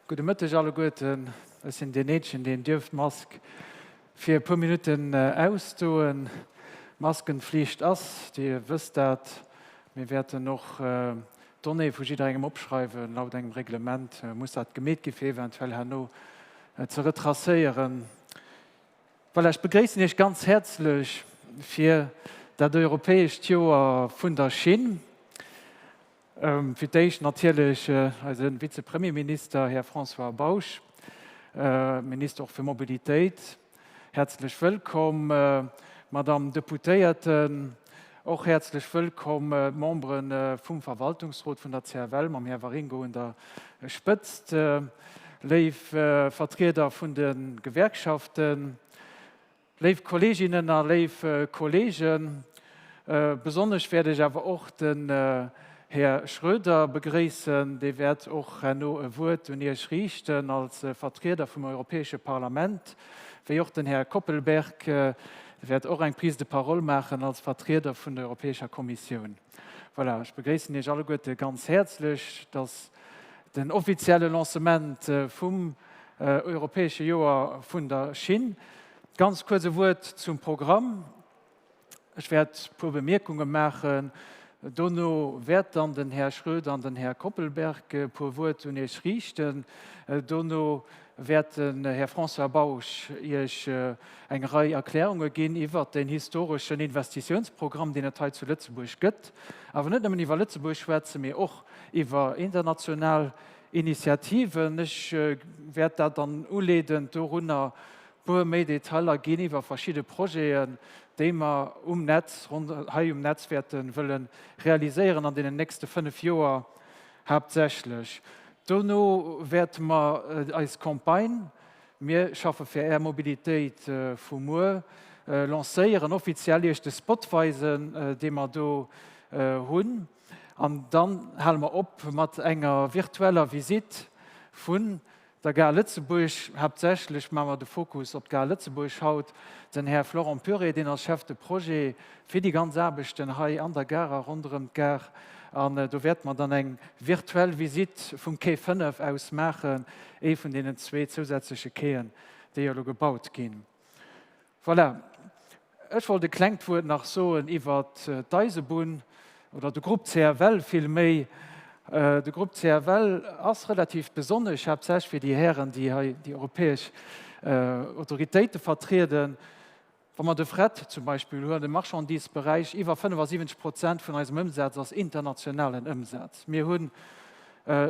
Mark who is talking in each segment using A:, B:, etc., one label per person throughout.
A: Gudde Mëtteg alleguerten. Ech sinn deen Eenzegen, deen dierf d'Mask fir e puer Minutten ausdoen. Maskenflicht ass, Dir wësst dat. Mir wäerten och d'Donnéeë vu jidderengem opschreiwen. Laut engem Reglement muss dat gemeet gi fir eventuell herno ze retracéieren. Voilà, ech begréissen Iech ganz häerzlech fir dat europäescht Joer vun der Schinn. Fir d'éischt natierlech eise Vizepremierminister, Här François Bausch, Minister och fir Mobilitéit. Häerzlech wëllkomm, Madamm Deputéierten. Och häerzlech wëllkomm d'Membere vum Verwaltungsrot vun der CFL mam Här Waringo un der Spëtzt, léif Vertrieder vun de Gewerkschaften, Léif Kolleeginnen a léif Kolleegen, besonnesch wäert ech awer och den Här Schroeder begréissen. Dee wäert och herno e Wuert un Iech riichten als Vertrieder vum Europäesche Parlament, wéi och den Här Koppelberg wäert och eng Prise de parole maachen als Vertrieder vun der Europäescher Kommissioun. Voilà, ech begréissen Iech alleguerte ganz häerzlech. Et ass den offizielle Lancement vum Europäesche Joer vun der Schinn. Ganz kuerz e Wuert zum Programm. Ech wäert e puer Bemierkunge maachen. Dono wäert dann den Här Schroeder an den Här Koppelberg e puer Wuert un Iech riichten. Dono wäert den Här François Bausch Iech eng Rei Erklärunge ginn iwwert deen historeschen Investitiounsprogramm, deen et hei zu Lëtzebuerg gëtt. Awer net nëmmen iwwer Lëtzebuerg schwätzen, mee och iwwer international Initiativen. Ech wäert dat dann uleedend dorunner puer méi Detailer ginn iwwer verschidde Projeten, déi mer um Netz, hei um Netz wäerte wëlle realiséieren an deenen nächste 5 Joer haaptsächlech. Dono wäerte mer eis Campagne Mir schaffe fir Är Mobilitéit vu muer lancéieren, offiziell Iech de Spot weisen, dee mer do hunn. An dann hale mer op mat enger virtueller Visitt vun der Gare Lëtzebuerg. Haaptsächlech maache mer de Fokus op d'Gare Lëtzebuerg haut. Den Här Florent Puré, deen ass Chef de Projet fir déi ganz Aarbechten hei an der Gare a ronderëm d'Gare. An do wäerte mer dann eng virtuell Visitt vum Quai 5 aus maachen, ee vun deenen zwee zousätzleche Quaien, déi elo gebaut ginn. Voilà. Ech wollt e klengt Wuert nach soen iwwert d'Eisebunn oder de Grupp CFL villméi. De Grupp CFL ass relativ besonnesch, haaptsächlech fir déi Hären, déi hei déi europäesch Autoritéite vertrieden. Wa mer de Fret zum Beispill huelen, de Marchandisberäich, iwwer 75 Prozent vun eisem Ëmsaz ass internationalen Ëmsaz. Mir hu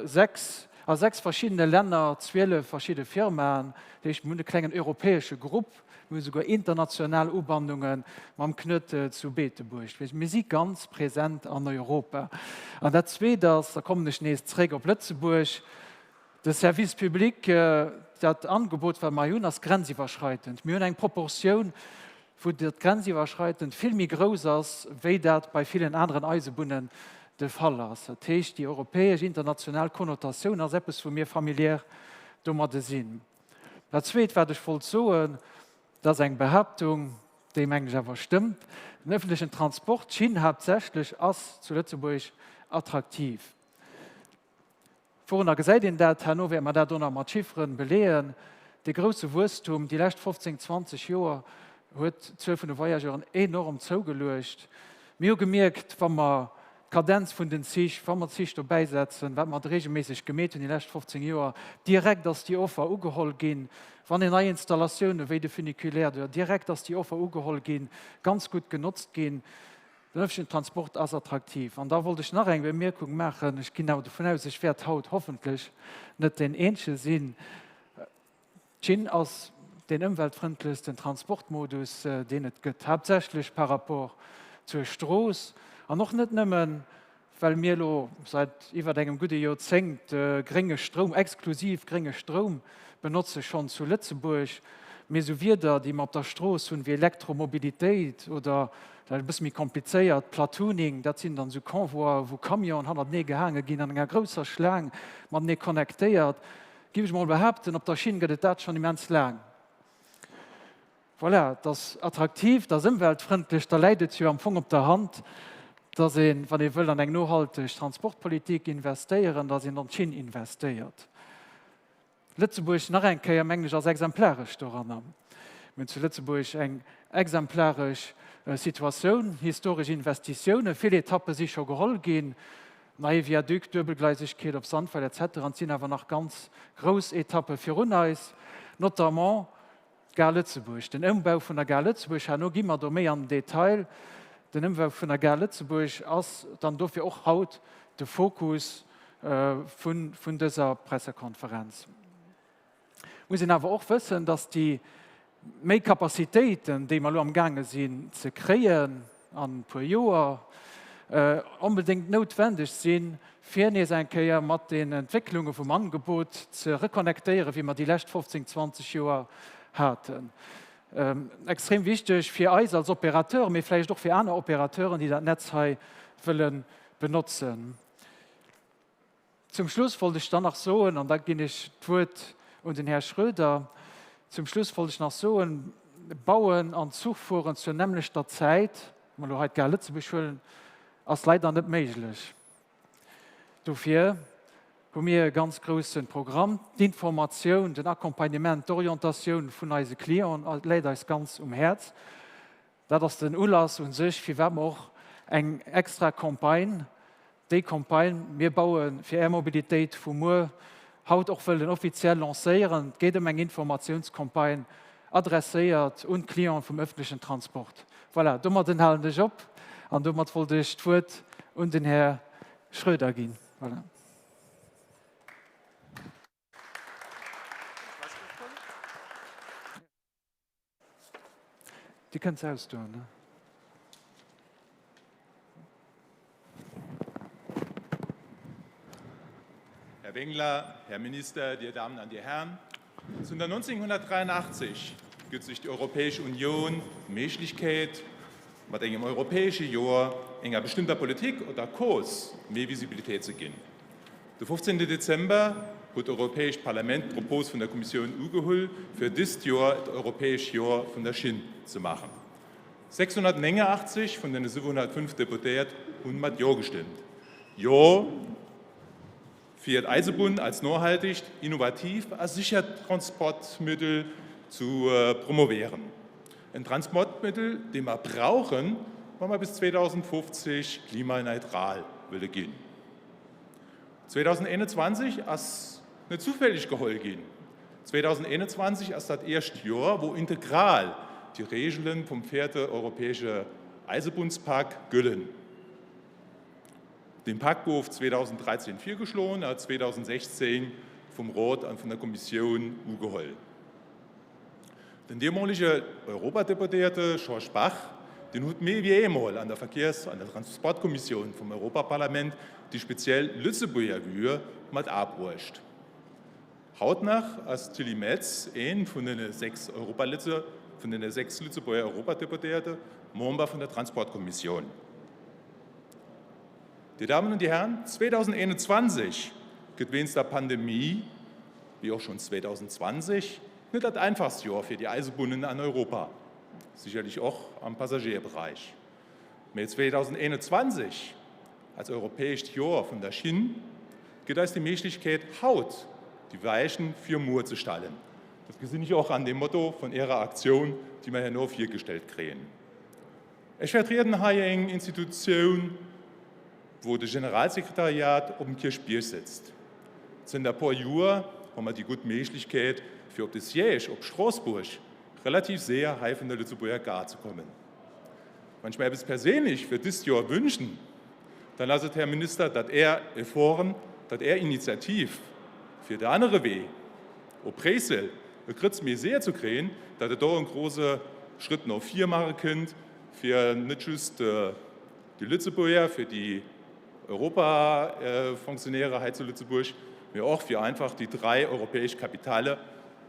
A: sechs, a sechs verschiddene Länner 12 verschidde Firmaen, dat heescht mir hunn e klengen europäesche Grupp. Mir hu souguer international Ubannunge mam Knuet zu Beetebuerg. Mir si ganz present an Europa. An dat Zweet ass, da kommen ech nees zréck op Lëtzebuerg, de Service public, dat Angebot, wat mer hei hunn, ass grenziwwerschreitend. Mir hunn eng Proportioun, wou dat grenziwwerschreitend vill méi grouss ass, wéi dat bei villen aneren Eisebunnen de Fall ass. Dat heescht, déi europäesch, international Konnotatioun ass eppes, wou mir familiär domadde sinn. Dat Zweet, wat ech wollt soen, dat ass eng Behaaptung, déi, mengen ech, awer stëmmt, Den öffentlechen Transport, d'Schinn haaptsächlech, ass zu Lëtzebuerg attraktiv. Wourunner gesäit een dat? Herno wäerte mer dat och nach mat Chifferen beleeën. Dee grousse Wuesstum déi lescht 15, 20 Joer huet d'Zuel vun de Voyageuren enorm zougeluecht. Mir hu gemierkt, wa mer d'Kadenz vun den Zich, wa mer d'Zich dobäi setzen, wat mer regelméisseg gemeet hunn déi lescht 15 Joer, direkt ass déi Offer ugeholl ginn. Wann een nei Installatiounen wéi de Funiculaire, do direkt ass déi Offer ugeholl ginn, ganz gutt genotzt ginn. Den öffentlichen Transport ass attraktiv. An da wollt ech nach eng Bemierkung maachen, ech ginn awer dovun aus, ech wäert haut hoffentlech net deen Eenzege sinn, D'Schinn ass deen ëmweltfrëndlechsten Transportmodus, deen et gëtt, haaptsächlech par rapport zur Strooss. An och net nëmmen, well mir elo säit iwwer engem gudde Joerzéngt grénge Stroum, exklusiv grénge Stroum benotze schonn zu Lëtzebuerg, mee esou Wierder, déi mer op der Strooss hunn, wéi Elektromobilitéit oder, dat ass e bësse méi komplizéiert, Platooning, dat sinn dann esou Convoien, wou Camionen hannertenee gehaange ginn, an enger grousser Schlaang matenee connectéiert. Giff ech mol behaapten, op der Schinn gëtt et dat schonn immens laang. Voilà, et ass attraktiv, et ass ëmweltfrëndlech, da läit et jo am Fong op der Hand, dass een, wann ee wëll an eng nohalteg Transportpolitik investéieren, dass een an d'Schinn investéiert. Lëtzebuerg, nach eng Kéier, mengen ech, ass exemplaresch doranner. Mir hunn zu Lëtzebuerg eng exemplaresch Situatioun, historesch Investitiounen, vill Etappe si scho geholl ginn, neie Viaduc, Duebelgleisegkeet op Sandweiler et cetera An et sinn awer nach ganz grouss Etappe virun eis, notamment d'Gare Lëtzebuerg, den Ëmbau vun der Gare Lëtzebuerg. Herno gi mer do méi an den Detail. Den Ëmbau vun der Gare Lëtzebuerg ass dann dofir och haut de Fokus vun dëser Pressekonferenz. Muss een awer och wëssen, dass déi méi Capacitéiten, déi mer elo amgaange sinn ze kréien an e puer Joer, onbedéngt noutwendeg sinn, fir nees eng Kéier mat den Entwécklunge vum Angebot ze reconnectéieren, wéi mer déi lescht 15, 20 Joer haten. Extrem wichteg fir eis als Opérateur, mee vläicht och fir aner Opérateuren, déi dat Netz hei wëlle benotzen. Zum Schluss wollt ech dann nach soen, an da ginn ech d'Wuert un den Här Schroeder, zum Schluss wollt ech nach soen, Bauen an Zuchfueren zur nämmlechter Zäit, wa mer elo hei d'Gare Lëtzebuerg huelen, ass leider net méiglech. Dofir hu mir e ganz grousse Programm. D'Informatioun, den Accompagnement, d'Orientatioun vun eise Clienten läit eis ganz um Häerz. Dat ass den Ulass u sech, firwat mer och eng extra Campagne, déi Campagne Mir baue fir Är Mobilitéit vu muer, haut och wëllen offiziell lancéieren. Et geet ëm eng Informatiounscampagne adresséiert un d'Clienten vum ëffentlechen Transport. Voilà, domadden halen ech op an domat wollt ech d'Wuert un den Här Schroeder ginn. Voilà. Dir kënnt se ausdoen, ne?
B: Här Wengler, Här Minister, dir Damen an dir Herren, zënter 1983 gëtt sech déi Europäesch Unioun d'Méiglechkeet, mat engem europäesche Joer enger bestëmmter Politik oder Cause méi Visibilitéit ze ginn. De 15 Dezember huet d'Europäescht Parlament d'Propos vun der Kommissioun ugehull, fir dëst Joer d'Europäesch Joer vun der Schinn ze maachen. 689 vun den 705 Deputéiert hunn mat Jo gestëmmt. Jo fir d'Eisebunn als nohaltegt, innovativ a sichert Transportmëttel zu promovéieren. En Transportmëttel, dee mer brauchen, wa mer bis 2050 klimaneutral wëlle ginn. 2021 ass net zufälleg geholl ginn. 2021 ass dat éischt Joer, wou integral déi Reegele vum véierte europäesche Eisebunnspak gëllen. Dee Pak gouf 2013 virgeschloen a 2016 vum Rot an vun der Kommissioun ugeholl. Den deemolege Europadeputéierte Georges Bach, deen huet méi wéi eemol an der Verkiers an der Transportkommissioun vum Europaparlament déi speziell Lëtzebuerger Vue mat abruecht. Haut nach ass d'Tilly Metz een vun den 6 vun den 6 Lëtzebuerger Europadeputéierte, Member vun der Transportkommissioun. Dir Damen und Dir Herren, 2021 gëtt wéinst der Pandemie, wéi och schonn 2020, net dat einfachst Joer fir déi Eisebunnen an Europa, sicherlech och am Passagierbereich. Mee 2021 als europäescht Joer vun der Schinn gëtt eis déi Méiglechkeet, haut déi Weichen fir muer ze stellen. Dat gesinn ech och an dem Motto vun Ärer Aktioun, déi mer herno virgestellt kréien. Ech vertrieden hei eng Institutioun, wou de Generalsekretariat op dem Kierchbierg sëtzt. Zënter e puer Joer hu mer déi gutt Méiglechkeet, fir op de Siège op Stroossbuerg relativ séier hei vun der Lëtzebuerger Gare ze kommen. Wann ech mer eppes perséinlech fir dëst Joer wünschen, dann ass et, Här Minister, datt Är Efforten, datt Är Initiativ fir de anere Wee op Bréissel e Grëtz méi séier ze kréien, datt Der do e grouse Schrëtt no vir maache kënnt, fir net just déi Lëtzebuerger, fir déi Europafonctionnaire hei zu Lëtzebuerg, mee och fir einfach déi dräi europäesch Capitale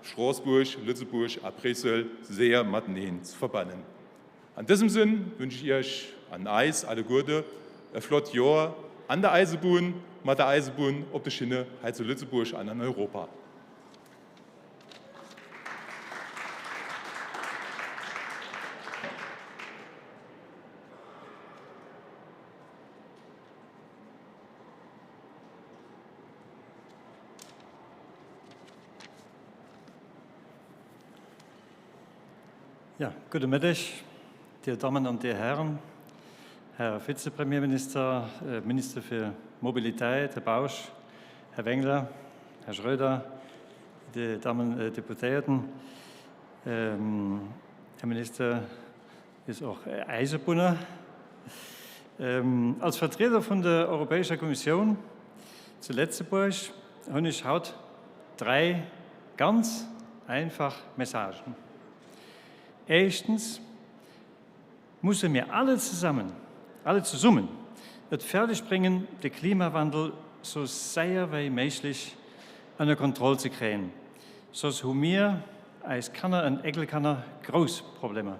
B: Stroossbuerg, Lëtzebuerg a Bréissel séier mateneen ze verbannen. An dësem Sënn wünsche ech Iech an eis alleguerde e flott Joer an der Eisebunn, mat der Eisebunn, op de Schinne hei zu Lëtzebuerg an an Europa.
C: Ja, gudde Mëtteg, Dir Dammen an Dir Hären, Här Vizepremierminister, Minister fir Mobilitéit, Här Bausch, Här Wengler, Här Schroeder, Dir Dammen Deputéierten. Här Minister is och Äisebunner. Als Vertrieder vun der Europäescher Kommissioun zu Lëtzebuerg hunn ech haut dräi ganz einfach Messagen. Éischtens musse mir alle zesammen, alle zesummen et fäerdeg bréngen, de Klimawandel sou séier wéi méiglech ënner Kontroll ze kréien, soss hu mir, eis Kanner an Enkelkanner, grouss Problemer.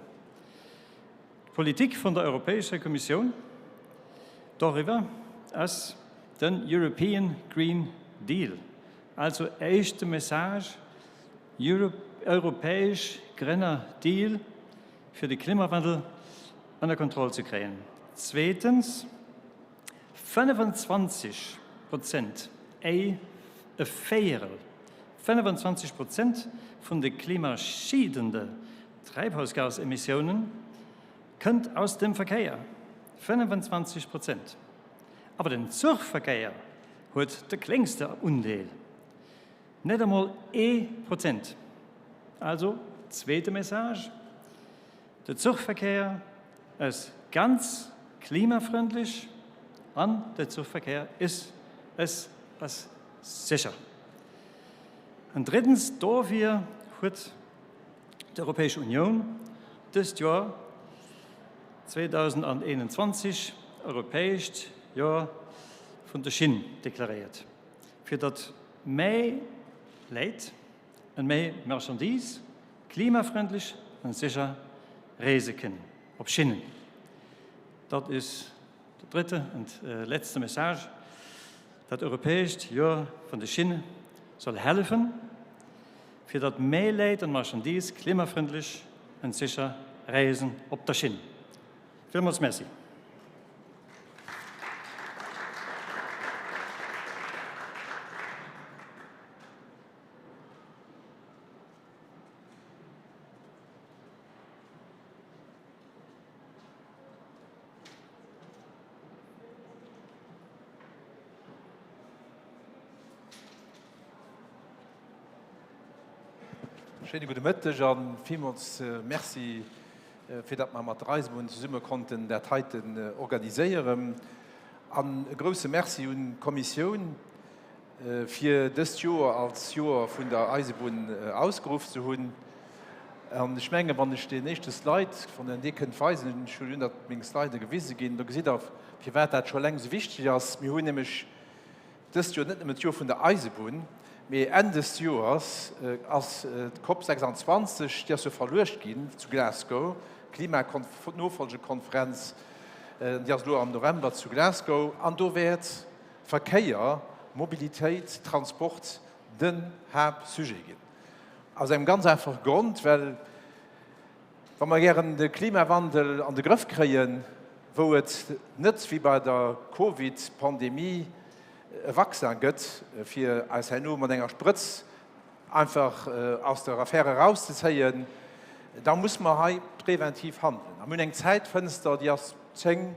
C: D'Politik vun der Europäescher Kommissioun doriwwer ass den European Green Deal, also éischte Message, Europäesch grénner Deal fir de Klimawandel ënner Kontroll ze kréien. Zweetens, 25 Prozent, e Véierel, 25 Prozent vun de klimaschiedende Treibhausgasemissiounen kënnt aus dem Verkéier. 25 Prozent! Awer den Zuchverkéier huet de kléngste Undeel. Net emol ee Prozent. Also, zweete Message, De Zuchverkéier ass ganz klimafrëndlech an de Zuchverkéier is, es ass sécher. An drëttens, dofir huet d'Europäesch Unioun dëst Joer 2021 Europäescht Joer vun der Schinn deklaréiert. Fir datt méi Léit an méi Marchandise klimafrëndlech an sécher reese kënnen op Schinnen. Dat is de drëtte an letzte Message, Dat europäescht Joer vun de Schinne soll hellefen, fir datt méi Léit an Marchandise klimafrëndlech an sécher reesen op der Schinn. Villmools Merci.
D: Schéine gudde Mëtteg a villmools Merci, fir datt mer mat der Eisebunn zesumme konnten dat heiten organiséieren. An e grouse Merci un d'Kommissioun, fir dëst Joer als Joer vun der Eisebunn ausgeruff ze hunn. An ech mengen, wann ech deen éischte Slide, wann Der dee kënnt weisen, ech hunn dat meng Slide gewise ginn, da gesitt Der, firwat dat scho eleng esou wichteg ass. Mir hunn nämlech Dëst Joer net nëmmen d'Joer vun der Eisebunn, mee Enn des Joers ass d'Cop 26, déi ass jo verluecht ginn zu Glasgow, d'Klima-Nofolgekonferenz, déi ass elo am November zu Glasgow, an do wäert Verkéier, Mobilitéit, Transport den Haaptsujet ginn. Aus engem ganz einfache Grond, well Wa mer gären de Klimawandel an de Grëff kréien, wou et net wéi bei der Covid-Pandemie e Vaccin gëtt, fir eis herno mat enger Sprëtz einfach aus der Affär erauszezéien, da muss mer hei präventiv handeln. A mir hunn eng Zäitfënster, déi ass 10,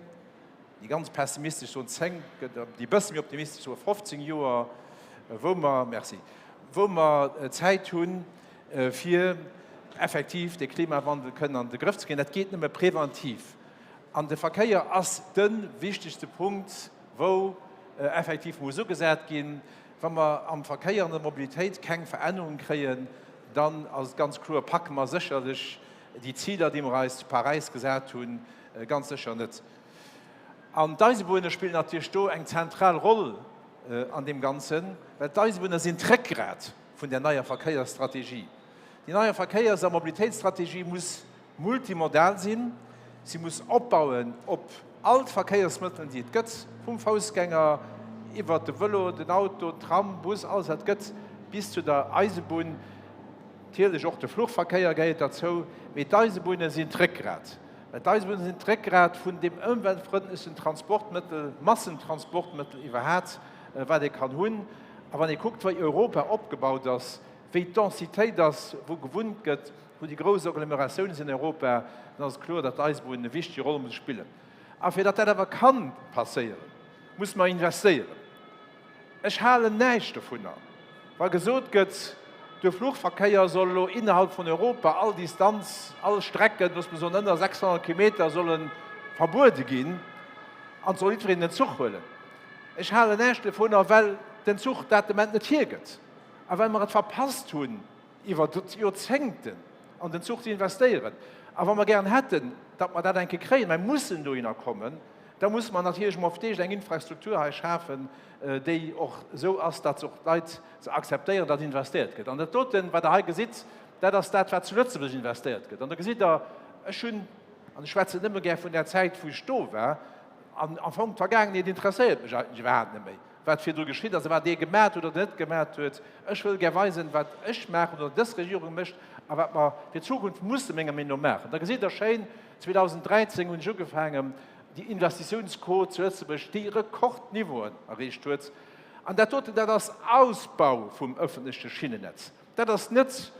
D: Déi ganz pessimistesch soen 10, déi e bësse méi optimistesch soe 15 Joer, wou mer, merci, wou mer Zäit hunn, fir effektiv de Klimawandel kënnen an de Grëff ze kréien. Dat geet nëmme preventiv. An de Verkéier ass de wichtegste Punkt, wou effektiv muss ugesat ginn. Wa mer am Verkéier, an der Mobilitéit keng Verännerung kréien, dann ass et ganz kloer, packe mer sécherlech déi Ziler, déi mer eis zu Paräis gesat hunn, ganz sécher net. An d'Eisebunne spillen natierlech do eng zentral Roll an deem Ganzen, well d'Eisebunne sinn d'Réckgrat vun där neier Verkéiersstrategie. Déi neier Verkéiers a Mobilitéitsstrategie muss multimodal sinn. Si muss opbauen op all d'Verkéiersmëttelen, déi et gëtt, vum Foussgänger iwwert de Vëlo, den Auto, Tram, Bus, alles wat et gëtt, bis zu der Eisebunn. Natierlech och de Fluchverkéier gehéiert derzou, mee d'Eisebunne sinn d'Réckgrat. Well d'Eisebunne sinn d'Réckgrat vun deem ëmweltfrëndlechsten Transportmëttel, Massentransportmëttel iwwerhat, wat ee kann hunn. A wann ee kuckt, wéi Europa opgebaut ass, wéi d'Densitéit ass, wou gewunnt gëtt, Wou déi grouss Agglomeratiounen sinn in Europa, dann ass et kloer, datt d'Eisebunn e wichtege Roll muss spillen. A fir datt dat awer ka passéieren, muss mer investéieren. Ech halen näischt dovunner, wa gesot gëtt, de Fluchverkéier soll elo innerhalb vun Europa all Distanz, all Strecken, looss mer soen ënner 600 Kilometer, solle verbuede ginn an et soll jiddwereen den Zuch huelen. Ech halen näischt dovunner, well den Zuch dat de Moment net hiergëtt a well mer et verpasst hunn, iwwer Joerzéngten an den Zuch ze investéieren. A wa mer gären hätten, datt mer dat eng Kéier kréien, mer mussen dohinner kommen, da musse mer natierlech emol fir d'éischt eng Infrastruktur hei schafen, déi och esou ass, datt och d'Leit se akzeptéieren, datt investéiert gëtt. An dat doten, wat Der hei gesitt, dat ass dat, wat zu Lëtzebuerg investéiert gëtt. An da gesitt Der, ech hunn, an ech schwätzen nëmme gär vun där Zäit, wou ech do war, an am Fong d'Vergaangenheet interesséiert mech eigentlech iwwerhaapt net méi, wat virdru geschitt ass a wat dee gemat huet oder net gemat huet. Ech wëll gär weisen, wat ech maachen oder dës Regierung mécht a wat mer fir d'Zukunft musse menger Meenung no maachen. Da gesitt Der schéin, 2013 hunn ech ugefaangen, déi Investitiounsquot zu Lëtzebuerg, déi Rekordniveauen erreecht huet. An dat doten, dat ass Ausbau vum öffentleche Schinnennetz. Dat ass net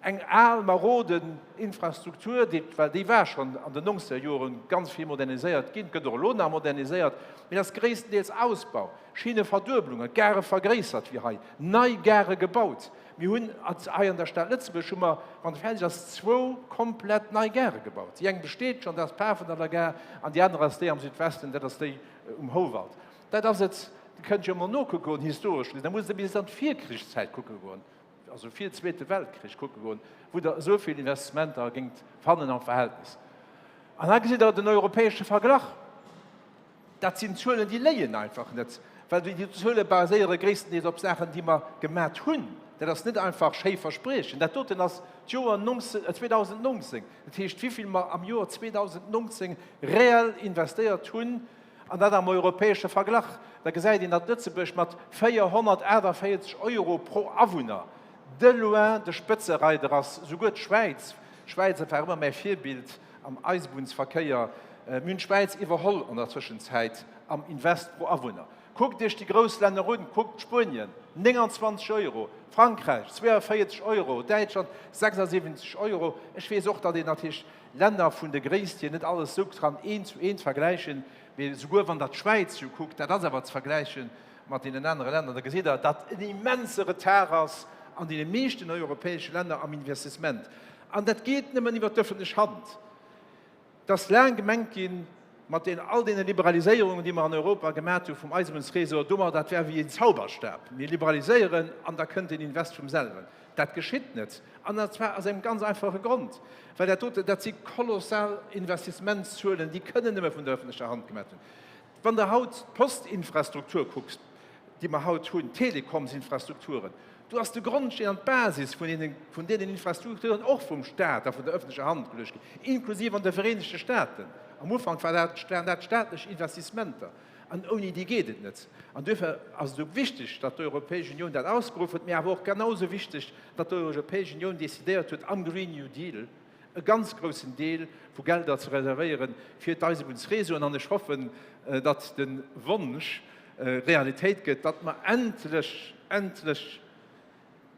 D: Eng al, marode Infrastruktur, déi, well déi war schonn an den nongzeger Jore ganz vill moderniséiert ginn, gëtt och elo nach moderniséiert, mee dat ass gréisstendeels Ausbau, Schinneverdueblungen, Gare vergréissert wéi hei, nei Gare gebaut. Mir hunn hei an der Stad Lëtzebuerg hu mer, wann se fäerdeg ass, zwou komplett nei Gare gebaut. Déi eng besteet schonn, dat ass d'Pafendaller Gare, an déi aner ass déi am Südwesten, dat ass déi um Houwald. Dat ass et. Dir kënnt jo emol nokucke goen, historesch gesinn, da musst Der bis an d'Virkrichszäit kucke goen. also vir Zweete Weltkrich kucke goen, wou Der esou vill Investissementer géingt fannen am Verhältnis. An hei gesitt Der den europäesche Verglach. Dat sinn Zuelen, déi léien einfach net, well déi Zuele baséiere gréisstendeels op Saachen, déi mer gemat hunn. Dat ass net einfach schéi Verspriechen. Dat doten ass d'Joer 2019, dat heescht, wéivill mer am Joer 2019 reell investéiert hunn, An dat am europäesche Verglach. Da gesäit een, datt Lëtzebuerg mat 448 Euro pro Awunner de loin de Spëtzereider ass. Souguer d'Schwäiz, d'Schwäiz war ëmmer mäi Virbild am Eisebunnsverkéier, mir hunn d'Schwäiz iwwerholl an der Zwëschenzäit am Invest pro Awunner. Kuckt Iech déi grouss Länner un, kuckt Spuenien, 29 Euro, Frankräich, 42 Euro, Däitschland, 76 Euro. Ech weess och, datt een natierlech Länner vun de Gréisst hier net alles esou kann eent zu eent vergläichen, mee souguer wann Der d'Schwäiz jo kuckt, dat ass awer ze vergläiche mat deenen anere Länner, da gesitt Der, datt en immense Retard ass an deene meeschten europäesche Länner am Investissement. An dat geet nëmmen iwwert d'öffentlech Hand. Et ass laang gemengt ginn, mat deenen all deene Liberaliséierungen, déi mer an Europa gemat hu vum Eisebunnsréseau, domat, dat wär wéi een Zauberstab, mir liberaliséieren an da kënnt den Invest vum selwen. Dat geschitt net, an zwar aus engem ganz einfache Grond, well dat doten, dat si kolossal Investissementszuelen, déi kënnen nëmme vun der öffentlecher Hand gemaach ginn. Wann Der haut d'Postinfrastruktur kuckt, déi mer haut hunn, d'Telekomsinfrastrukturen, do ass de Grondsteen an d'Basis vun deenen, vun deenen Infrastrukturen och vum Stat a vun der öffentlecher Hand geluecht ginn, inklusiv an de Vereenegte Staten. Am Ufank war dat, waren dat staatlech Investissementer. An ouni déi geet et net. An duerfir ass et esou wichteg, datt d'Europäesch Unioun dat ausgeruff huet, mee awer och genau esou wichteg, datt d'Europäesch Unioun decidéiert huet, am Green New Deal e ganz groussen Deel vu Gelder ze reservéiere fir d'Eisebunnsreseauen. An ech hoffen, datt de Wonsch Realitéit gëtt, datt mer endlech, endlech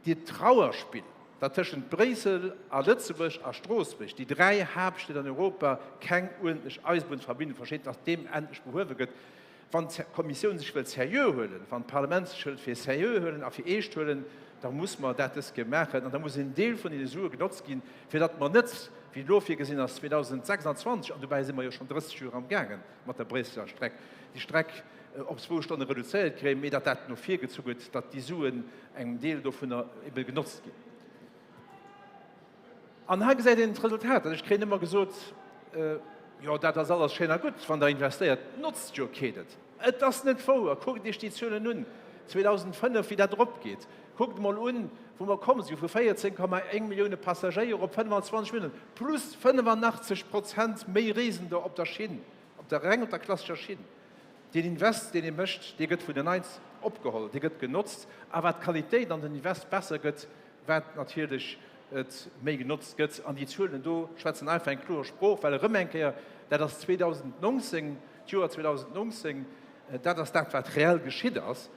D: Dirt Trauerspill, datt tëschent Bréissel a Lëtzebuerg a Stroossbuerg, déi 3 Haaptstied an Europa, keng uerdentlech Eisebunnsverbindung versteet, datt deem endlech behuewe gëtt. Wann d'Kommissioun sech wëllt seriö huelen, wann d'Parlament sech wëllt fir seriö huelen a fir eescht huelen, da muss mer dat dës Kéier maachen an da muss en Deel vun deene Sue genotzt ginn, fir datt mer net, wéi elo virgesinn ass, 2026, an dobäi si mer jo schonn 30 Joer amgaangen mat der Bréisseler Streck, déi Streck op zwou Stonne reduzéiert kréien, mee datt dat no vir gezu gëtt, datt déi Suen, engem Deel dovunner, ebe genotzt ginn. An hei gesäit een d'Resultater. Ech kréien ëmmer gesot, Jo, dat ass alles schéin a gutt, wann Der investéiert, notzt jo keen et. Et ass net wouer. Kuckt Iech déi Zuelen un, 2005, wéi dat eropgeet. Kuckt emol un, wou mer komm sinn, vu 14,1 Millioune Passagéier op 25 Milliounen, plus 85 Prozent méi Reesender op der Schinn, op der, reng op der klassescher Schinn. Deen Invest, deen ee mécht, dee gëtt vun den Leit opgeholl, dee gëtt genotzt. A wat d'Qualitéit an den Invest besser gëtt, wat natierlech et méi genotzt gëtt. An déi Zuelen do schwätzen einfach eng kloer Sprooch, well erëm eng Kéier, dat ass 2019, d'Joer 2019, dat ass dat, wat reell geschitt ass.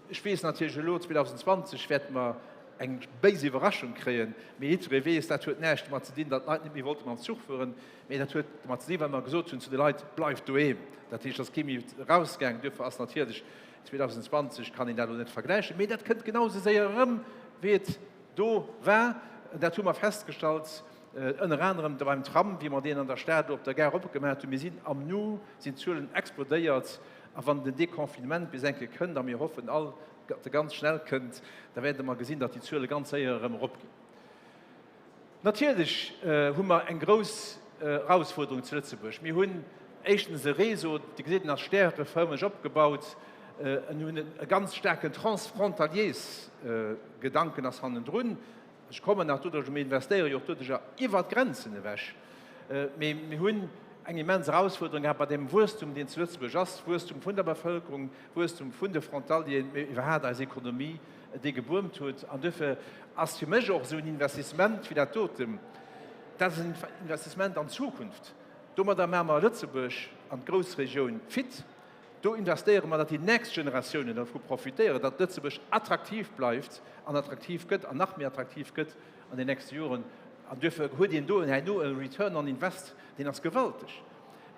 D: Ech weess natierlech elo, 2020 wäerte mer. eng béis Iwwerraschung kréien. Mee jiddweree weess, dat huet näischt domat ze dinn, datt d'Leit net méi wollte mam Zuch fueren, mee dat huet domat ze dinn, well mer gesot hunn zu de Leit, Bleift doheem! Dat heescht, et ass kee méi erausgaangen. Duerfir ass natierlech 2020 kann een dat elo net vergläichen, mee dat kënnt genau esou séier erëm, wéi et do war. Dat hu mer festgestallt, ënner anerem beim Tram, wéi mer deen an der Stad do op der Gare opgemaach hunn. Mir sinn am Nu sinn d'Zuelen explodéiert. A wann den Deconfinement bis eng Kéier kënnt, a mir hoffen all, datt e ganz schnell kënnt, da wäerte mer gesinn, datt déi Zuele ganz séier erëm eropginn. Natierlech hu mer eng grouss Erausfuerderung zu Lëtzebuerg. Mir hunn éischtens e Réseau, Dir gesitt, en ass stärefërmeg opgebaut, en hunn e ganz staarken Transfrontaliersgedanken ass hannendrun. Ech kommen nach doduerch, mir investéiere jo och doduercher iwwert d'Grenzen ewech. Mee mir hunn eng immens Erausfuerderung gehat bei deem Wuesstum, deen zu Lëtzebuerg ass, Wuesstum vun der Bevëlkerung, Wuesstum vun de Frontalieren, mee iwwerhaapt eis Ekonomie, déi geboomt huet. An duerfir ass fir mech och esou en Investissement wéi dat doten, dat ass en Investissement an d'Zukunft. Domadder maache mer Lëtzebuerg an d'Groussregioun fit. Do investéiere mer, datt déi nächst Generatiounen dervu profitéieren, datt Lëtzebuerg attraktiv bleift an attraktiv gëtt an nach méi attraktiv gëtt an den nächste Joren. An duerfir huet een do herno e Return on Invest, deen ass gewalteg.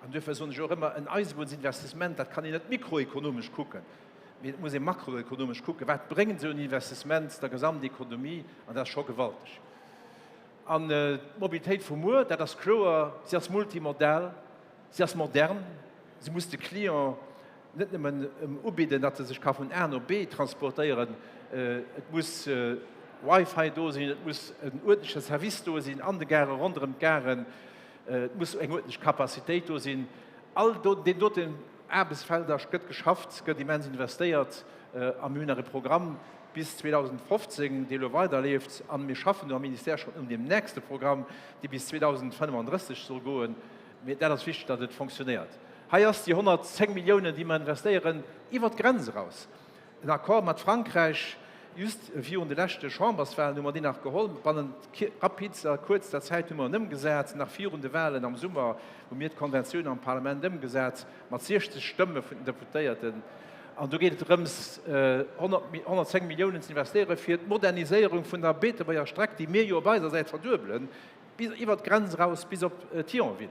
D: An duerfir soen ech och ëmmer, en Eisebunnsinvestissement, dat kann een net mikroekonomesch kucken, mee et muss ee makroekonomesch kucken, wat bréngt esou en Investissement der Gesamtekonomie, an dat ass scho gewalteg. An d'Mobilitéit vu muer, dat ass kloer, si ass multimodal. Si ass modern, si muss de Client net nëmmen ubidden, datt e sech ka vun A no B transportéieren, et muss Wi-Fi do sinn, et muss en uerdentleche Service do sinn an de Garen, ronderëm d'Garen, et muss eng uerdentlech Capacitéit do sinn. All deen doten Aarbechtsfelder gëtt geschafft, gëtt immens investéiert a mir hunn nach e Programm bis 2015, dee elo weiderleeft a mir schaffen do am Ministère schonn un deem nächste Programm, dee bis 2035 soll goen. Mee dat ass wichteg, datt et fonctionnéiert. Hei ass déi 110 Milliounen, déi mer investéieren, iwwert d'Grenz eraus. En Accord mat Frankräich, just virun de leschte Chamberswahlen hu mer deen nach geholl. Bannent rapidster, kuerzter Zäit hu mer en ëmgesat. Nach virun de Wahlen am Summer hu mir d'Konventioun am Parlament ëmgesat, mat 60 Stëmme vun den Deputéierten. An do geet et drëms, 110 Milliounen ze investéieren, fir d'Moderniséierung vun der Beetebuerger Streck, déi mir jo op eiser Säit verduebelen, bis iwwert d'Grenz eraus, bis op Thionville.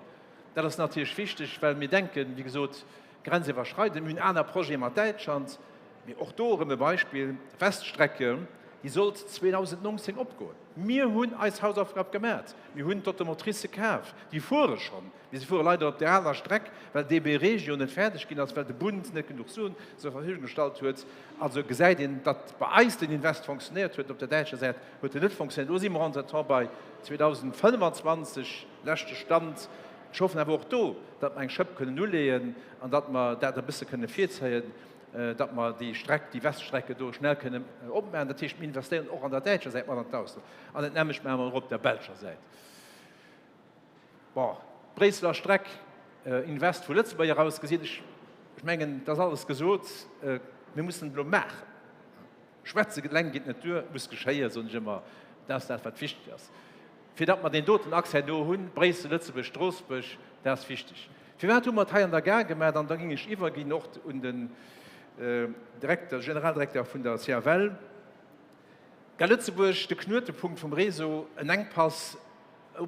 D: Dat ass natierlech wichteg, well mir denken, wéi gesot, grenziwwerschreidend. Mir hunn aner Projete mat Däitschland, mee och do erëm e Beispill, Weststrecke, déi sollt 2019 opgoen. Mir hunn eis Hausaufgab gemat, mir hunn d'Automotricë kaf, déi fuere schonn. Mee se fuere leider op där aner Streck, well DB Regio net fäerdeg ginn ass, well de Bund net genuch Suen zur Verfügung gestallt huet. Also gesäit een, datt bei eis den Invest fonctionnéiert huet, op der däitscher Säit huet en net fonctionnéiert. Do si mer entretemps bei 2025, leschte Stand. Ech hoffen awer och do, datt mer eng Schëpp kënnen uleeën an datt mer dat e bësse kënne virzéien, datt mer déi Streck, déi Weststrecke do schnell kënnen opmaachen. Dat heescht, mir investéieren och an der däitscher Säit mat an d'Ausland. An dat nämmlecht maache mer och op der belscher Säit. Bon, d'Bréisseler Streck, Invest vu Lëtzebuerg eraus gesinn, ech mengen, et ass alles gesot, mir mussen et elo maachen. Schwätze eleng geet net duer, et muss geschéien, soen ech ëmmer. Dat ass dat, wat wichteg ass, fir datt mer deen doten Accès do hunn, Bréissel, Lëtzebuerg, Stroossbuerg, dat ass wichteg. Firwat hu mer et hei an der Gare gemaach? An da géing ech iwwerginn och un den Direkter, Generaldirekter vun der CFL. Gare Lëtzebuerg, de Knuetepunkt vum Réseau, en Enkpass,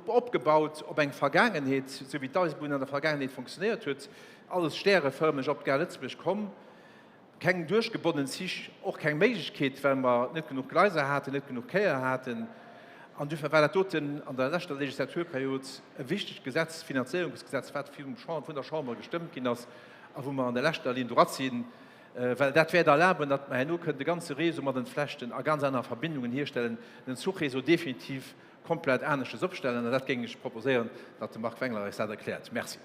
D: Opgebaut op eng Vergaangenheet, esou wéi d'Eisebunn an der Vergaangenheet funktionéiert huet, alles stärefërmeg op d'Gare Lëtzebuerg komm, keng duerchgebonnen Zich, och keng Méiglechkeet, well mer net genuch Gleiser haten, net genuch Quaier haten. An duerfir war dat doten an der leschter Legislaturperiod e wichtegt Gesetz, d'Finanzéierungsgesetz, wat vun der Chamber gestëmmt ginn ass a wou mer an der leschter Linn droite sinn, well dat wäert erlaben, datt mer herno kënnen de ganze Réseau mat entflechten a ganz aner Verbindungen hierstellen, den Zuchréseau definitiv komplett aneschtes opstellen, an dat géing ech proposéieren, datt de Marc Wengler eis dat erkläert. Merci.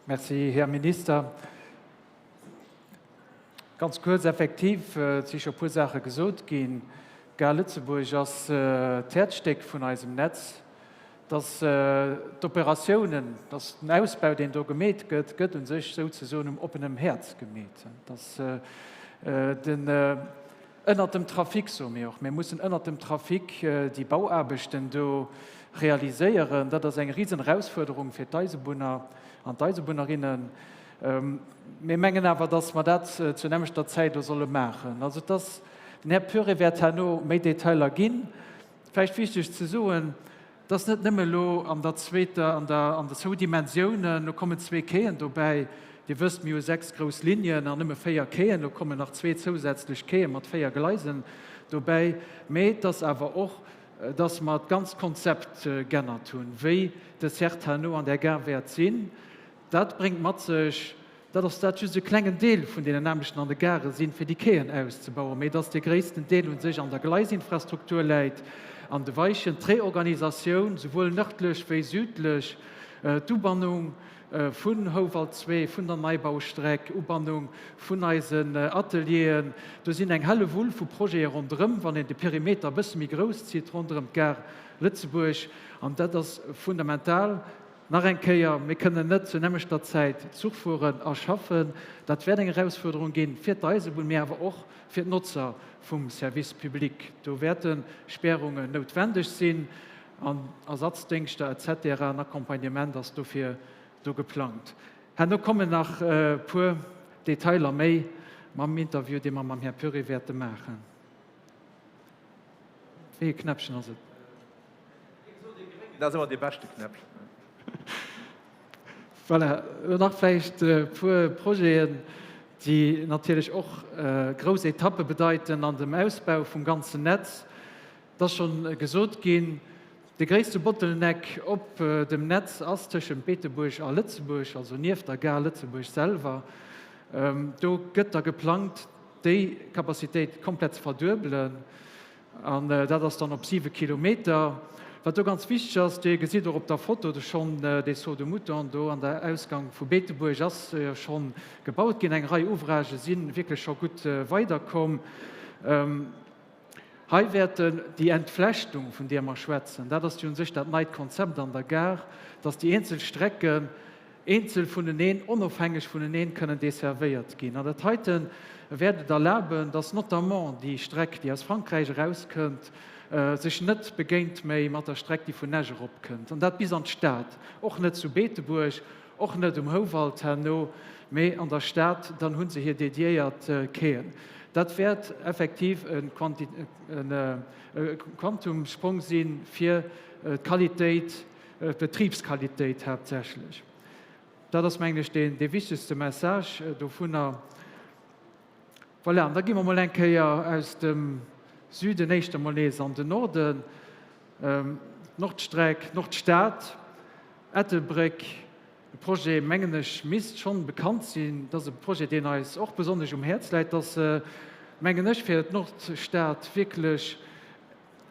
A: Merci, Här Minister. Ganz kuerz, effektiv, et si scho e puer Saache gesot ginn. D'Gare Lëtzebuerg ass d'Häerzstéck vun eisem Netz. Dass d'Operatiounen, dass den Ausbau, deen do gemeet gëtt, gëtt u sech souzesoen um oppenem Häerz gemeet. Dass den ënnert dem Trafic, soe mir och, mir mussen ënnert dem Trafic déi Bauaarbechten do realiséieren. Dat ass eng Risenerausfuerderung fir d'Eisebunner an d'Eisebunnerinnen. Mir mengen awer, dass mer dat zur nämmlechter Zäit elo solle maachen. Also et ass, den Här Puré wäert herno méi Detailer ginn. Vläicht wichteg ze soen, Et ass net nëmme elo an der zweeter, an der, an der zwou Dimensiounen, elo kommen zwee Quaien dobäi. Dir wësst, mir hu sechs grouss Linien an nëmme véier Quaien. Elo kommen nach zwee zousätzlech Quaie mat véier Gleisen dobäi. Mee et ass awer och, dass mer d'ganzt Konzept g'ännert hunn, wéi d'Desserte herno an där Gare wäert sinn. Dat bréngt mat sech, dat ass dat just e klengen Deel vun deenen Aarbechten an de Gare sinn, fir déi Quaien auszebauen, mee dass dee gréissten Deel u sech an der Gleisinfrastruktur läit, an de Weichen, d'Reorganisatioun, souwuel nërdlech wéi südlech, d'Ubannung vun Houwald 2, vun der Neibaustreck, Ubannung vun eisen Atelieren. Do sinn eng Hellewull vu Projete ronderëm, wann een de Perimeter e bësse méi grouss zitt, ronderëm d'Gare Lëtzebuerg. An dat ass fundamental. Nach eng Kéier, Mir kënnen net zur nämmlechter Zäit Zuch fueren a schaffen. Dat wäert eng Erausfuerderung ginn fir d'Eisebunn, mee awer och fir d'Notzer vum Service public. Do wäerte Spärungen noutwendeg sinn an Ersatzdéngschter et cetera. En Accompagnement ass dofir do geplangt. Herno kommen nach e puer Detailer méi mam Interview, dee mer mam Här Puré wäerte maachen. Wéi e Knäppchen ass et?
D: Dat ass ëmmer dee beschte Knäppchen.
A: Voilà, elo nach vläicht e puer Projeten, déi natierlech och grouss Etappe bedeiten an dem Ausbau vum ganzen Netz. Et ass schonn gesot ginn, de gréisste Bottleneck op dem Netz ass tëschent Beetebuerg a Lëtzebuerg, also nieft der Gare Lëtzebuerg selwer. Do gëtt da geplangt, déi Capacitéit komplett ze verduebelen. An dat ass dann op siwe Kilometer. Wat do ganz wichteg ass, Dir gesitt och op der Foto do schonn dee Saut de mouton do an der Ausgang vu Beetebuerg ass jo schonn gebaut ginn. Eng Rei Ouvragë si wierklech scho gutt weiderkomm. Hei wäerten déi Entflechtung, vun där mer schwätzen, dat ass jo u sech dat neit Konzept an der Gare, dass déi eenzel Strecken, eenzel vuneneen, onofhängeg vuneneen kënnen desservéiert ginn. An dat heite wäert et erlaben, dass notamment déi Streck, déi aus Frankräich erauskënnt, sech net begéint méi mat der Streck, déi vun Esch eropkënnt, an dat bis an d'Stad, och net zu Beetebuerg, och net um Houwald herno, mee an der Stad, dann hu se hir dediéiert Quaien. Dat wäert effektiv e Quantumsprong si fir d'Qualitéit D'Betribsqualitéit haaptsächlech. Dat ass, mengen ech, deen dee wichtegste Message dovunner. Voilà, an da gi mer mol eng Kéier aus dem Süden éischter mol nees an den Norden. D'Nordstreck, Nordstad, Ettelbréck, e Projet, mengen ech, misst schonn bekannt sinn. Dat ass e Projet, deen eis och besonnesch um Häerz läit. Dat ass, mengen ech, fir d'Nordstad wierklech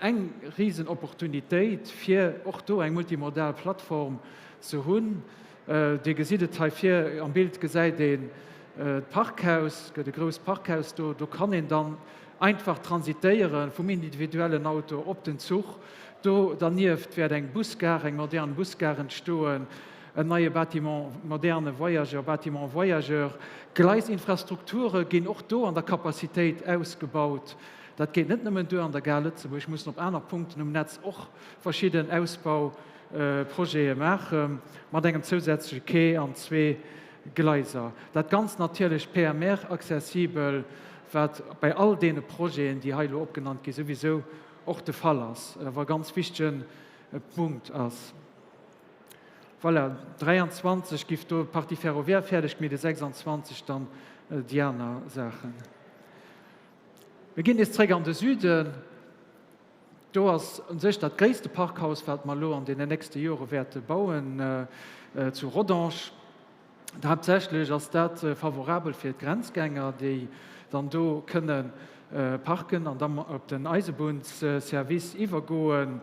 A: Eng risen Opportunitéit, fir och do eng multimodal Plattform ze hunn. Dir gesitt et hei vir am Bild, gesäit een d'Parkhaus, gëtt e grousst Parkhaus do. Do kann een dann einfach transitéiere vum individuellen Auto op den Zuch. Do dernieft wäert eng Busgare, eng modern Busgare entstoen, en neie Bâtiment moderne Voyageur, Bâtiment voyageur. Gleisinfrastrukture ginn och do an der Capacitéit ausgebaut. Dat geet net nëmmen duer an der Gare Lëtzebuerg, mussen op aner Punkten um Netz och verschidden Ausbauprojete maache mat engem zousätzleche Quai an zwee Gleiser. Dat Ganzt natierlech PMR-accessibel, wat bei all deene Projeten, déi hei elo opgenannt ginn, souwisou och de Fall ass, awer e ganz wichtege Punkt ass. Voilà, 23 giff do d'Partie ferroviaire fäerdeg, mee de 26 dann déi aner Saachen. Mir ginn nees zréck an de Süden. Do ass u sech dat gréisste Parkhaus, wat mer elo an deenen nächste Jore wäerte bauen, zu Rodange. Haaptsächlech ass dat favorabel fir d'Grenzgänger, déi dann do kënne parken an da op den Eisebunnsservice iwwergoen.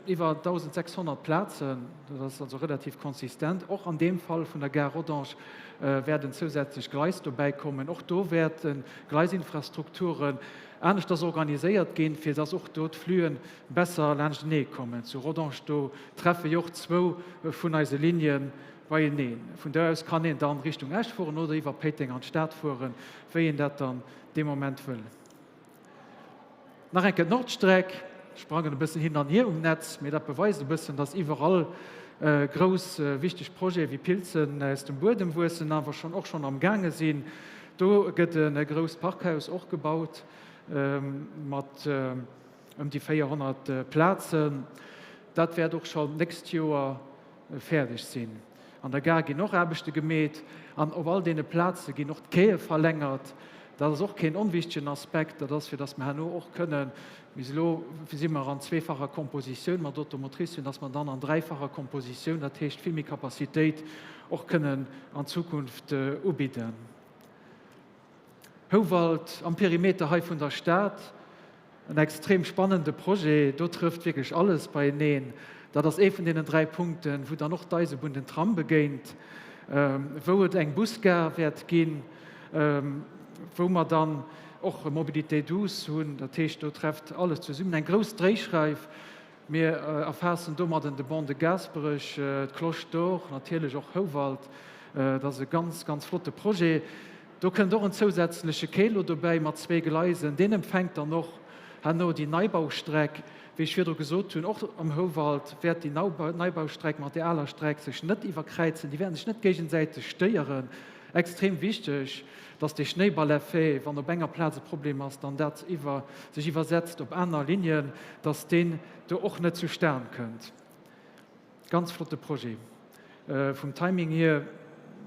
A: Iwwer 1.600 Plazen, dat ass also relativ konsistent. Och an deem Fall vun der Gare Rodange wäert en zousätzlecht Gleis dobäi kommen. Och do wäerte Gleisinfrastrukturen aneschters organiséiert ginn, fir dass och do d'Fluen besser laanschtenee kommen. Zu Rodange, do treffe jo och zwou vun eise Ligne beieneen. Vun do aus kann een dann Richtung Esch fueren oder iwwer Péiteng an d'Stad fueren, wéi een dat dann dee Moment wëll. Nach eng Kéier d'Nordstreck. Sprangen e bëssen hin an hier um Netz, mee dat beweist e bëssen, dass iwwerall grouss wichteg Projete wéi Pilzen aus dem Buedem wuessen, awer schonn och schonn am gaange sinn. Do gëtt e grousst Parkhaus och gebaut mat ëm déi 400 Plazen. Dat wäert och schonn d'nächst Joer fäerdeg sinn. An der Gare ginn och Aarbechte gemeet an op all deene Plaze ginn och d'Quaie verlängert. Dat ass och keen onwichtigen Aspekt. Dat ass, fir datt mer herno och kënnen, bis elo si mer an zweefacher Kompositioun mat Automotricen, datt mer dann an dräifacher Kompositioun, dat heescht vill méi Capacitéit och kënnen an Zukunft ubidden. Houwald am Perimeter hei vun der Stad, en extrem spannende Projet. Do trëfft wierklech alles beieneen. Dat ass ee vun deenen 3 Punkten, wou dann och d'Eisebunn den Tram begéint, wou et eng Busgare wäert ginn, wou mer dann och Mobilité douce hunn. Dat heescht, do trefft alles zesummen. Eng grouss Dréischreif. Mir erfaassen domadden de Ban de Gaasperech, d'Cloche d'Or, natierlech och Houwald. Dat ass e ganz, ganz flotte Projet. Do kënnt och en zousätzleche Quai elo dobäi mat zwee Gleisen. Deen empfänkt dann och herno déi Neibaustreck. Wéi ech virdru gesot hunn, och am Houwald wäert déi Neibaustreck mat där aler Streck sech net iwwerkräizen. Déi wäerten sech net géigesäiteg stéieren. Extrem wichteg, dass dee Schnéiballeffet, wann op enger Plaz e Problem ass, dann dat iwwer sech iwwersetzt op aner Linien, dass deen do och net zustan kënnt. Ganz flotte Projet. Vum Timing hier,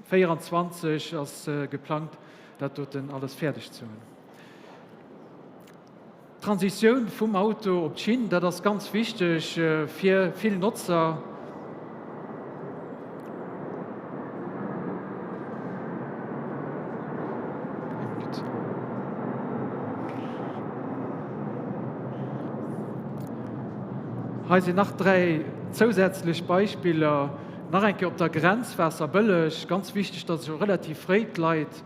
A: 24 ass geplangt, dat doten alles fäerdeg ze hunn. D'Transitioun vum Auto op d'Schinn, dat ass ganz wichteg fir vill Notzer. Hei sinn nach 3 zousätzlech Beispiller. Nach eng Kéier op der Grenz, Waasserbëlleg, ganz wichteg, datt scho relativ fréi d'Leit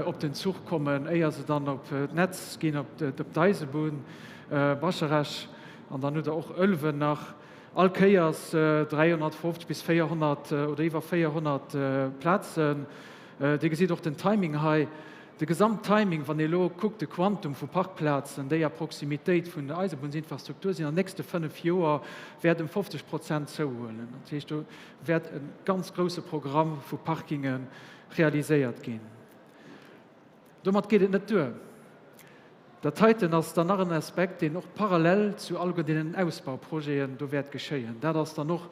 A: op den Zuch kommen, éier se dann op d'Netz ginn, op d'Eisebunn, Bascharage an dann hutt Der och Ëlwen nach. All Kéiers 350 bis 400 oder iwwer 400 Plazen. Dir gesitt och den Timing hei. De Gesamttiming, wann ee elo kuckt, de Quantum vu Parkplazen, déi a Proximitéit vun der Eisebunnsinfrastruktur sinn, an den nächste 5 Joer wäert ëm 50 Prozent zouhuelen. Dat heescht, do wäert e ganz grouse Programm vu Parkinge realiséiert ginn. Domat geet et net duer. Dat heiten ass dann nach en Aspekt, deen och parallel zu alleguer deenen Ausbauprojeten do wäert geschéien. Dat ass dann och,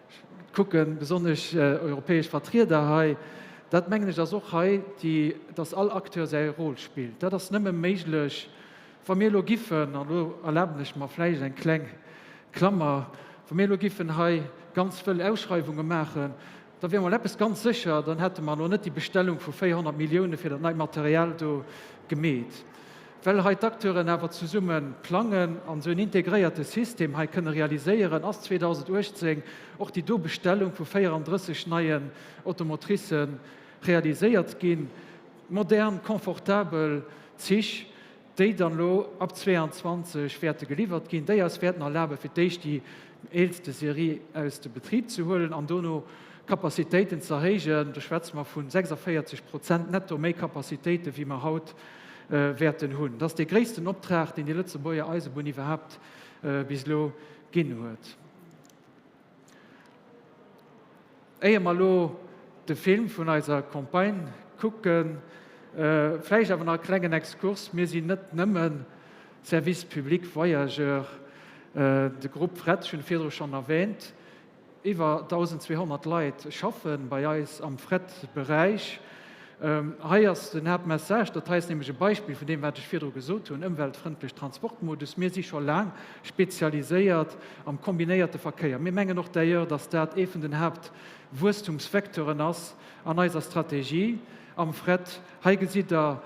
A: ech kucken besonnesch europäesch Vertrieder hei, dat mengen ech ass och hei déi, dass all Acteur säi Rôle spillt. Dat ass nëmme méiglech, wa mir elo giffen, an elo erlaben ech mer vläicht eng kleng Klammer, wa mir elo giffen hei ganz wëll Ausschreiwunge maachen, Da wier mol eppes ganz sécher, dann hätte mer elo net déi Bestellung vu 400 Millioune fir dat neit Material do gemeet. Well hei d'Acteuren awer zesumme plangen an esou en integréierte System hei kënne realiséieren, ass 2018 och déi do Bestellung vu 34 neien Automotricë realiséiert ginn. Modern, confortabel Zich, déi dann elo ab 22 wäerte geliwwert ginn, déi eis wäerten erlaben, fir d'éischt déi eelste Serie aus de Betrib ze huelen an dono d'Capacitéiten ze erhéijen. Do schwätze mer vu 46 Prozent netto méi Capacitéiten, wéi mer haut wäerten hunn. Dat ass dee gréissten Optrag, deen déi Lëtzebuerger Eisebunn iwwerhaapt bis elo ginn huet. Éier mer elo de Film vun eiser Campagne kucken, vläicht awer nach e klengen Exkurs, Mir sinn net nëmme Service public voyageurs. De Grupp Fret, ech hunn e virdru schonn erwähnt, iwwer 1.200 Leit schaffe bei eis am Fret-Beräich. Hei ass den Haaptmessage, dat hei ass nämlech e Beispill vun deem, wat ech virdru gesot hunn, ëmweltfrëndlech Transportmodus. Mir si scho laang spezialiséiert am kombinéierte Verkéier. Mir mengen och d'ailleurs, dass dat ee vun den Haaptwuesstumsvecteuren ass an eiser Strategie am Fret. Hei gesitt Der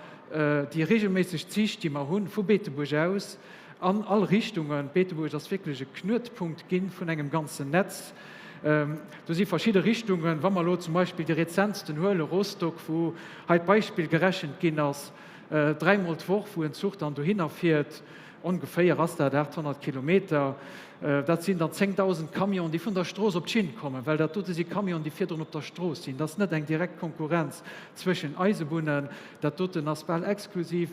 A: déi regelméisseg Zich, déi mer hunn, vu Beetebuerg aus an all Richtungen. Beetebuerg ass wierklech e Knuetpunkt gi vun engem ganzen Netz. Do si verschidde Richtungen. Wa mer elo zum Beispill déi rezentsten huelen, Rostock, wou hei d'Beispill gerechent ginn ass, dräimol d'Woch, wou en Zuch dann dohinner fiert, ongeféier ass dat 800 Kilometer, dat sinn dann 10.000 Camionen, déi vun der Strooss op d'Schinn kommen, well dat dote si Camionen, déi virdrun op der Strooss sinn. Dat ass net eng direkt Konkurrenz zwëschen Eisebunnen. Dat doten ass bal exklusiv